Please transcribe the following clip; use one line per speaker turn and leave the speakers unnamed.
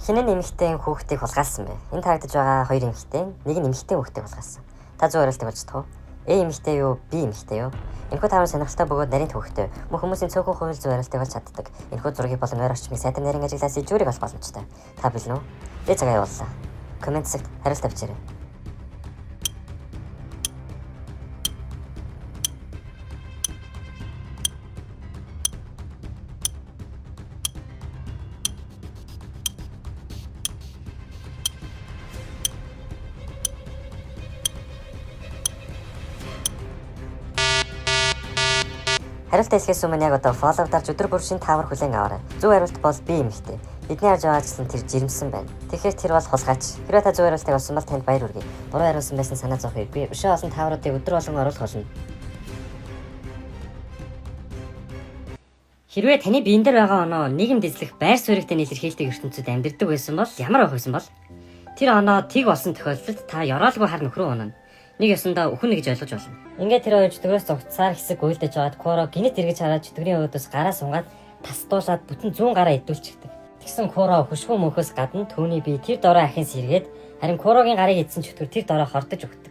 Хинэн эмэгтэй хүүхдийг хулгайлсан бэ? Энэ харагдаж байгаа хоёр эмэгтэй, нэг нь эмэгтэй хүүхдийг хулгайлсан. Та зөв хариултыг олж чадах уу? А эмэгтэй юу, Б эмэгтэй юу? Энэхүү таавар сонирхолтой бөгөөд нарийн төвөгтэй. Мөн хүмүүсийн цөөхөн хувь зөв хариултыг олж чаддаг. Энэхүү зургийг болон ойр орчмыг сайтар нарийн ажиглаас ижүүрийг олох боломжтой. Та бэлэн үү? Би цагаа явууллаа. Коммент хэсэгт хариулт авчирэй. Хариултаа хэлэхээс өмнө яг одоо follow дарж өдөр бүр шинэ таавар хүлээн аваарай. Зөв хариулт бол Б эмэгтэй. Бидний харж байгаачлан тэр жирэмсэн байна. Тэгэхээр тэр бол хулгайч. Хэрвээ та зөв хариултыг олсон бол танд баяр хүргэе. Буруу хариулсан байсан санаа зовох хэрэггүй. Өшөө олон таавруудыг өдөр болгон оруулах болно. Хэрвээ таны биен дээр байгаа оноо нийгэмд эзлэх байр суурьтай илэрхийлдэг ертөнцид амьдардаг байсан бол ямар байх байсан бол? Тэр оноо тэг болсон тохиолдолд та ёроолгүй хар нөхрөө унана. Нэг ёсондоо үхэн гэж ойлгож болно. Ингээд тэр хоёр чөтгөрөөс зугтсаар хэсэг гуйлдаж байгаад Куро гинэт эргэж хараад чөтгөрийн өөдөөс гараа сунгаад тасдуулаад бүтэн зүүн гараа идүүлчихдэг. Тэгсэн Куро хөшгөө мөнхөөс гадна түүний бие тэр дорой ахин сэргээд харин Курогийн гарыг идсэн чөтгөр тэр дорой хордож өгдөг.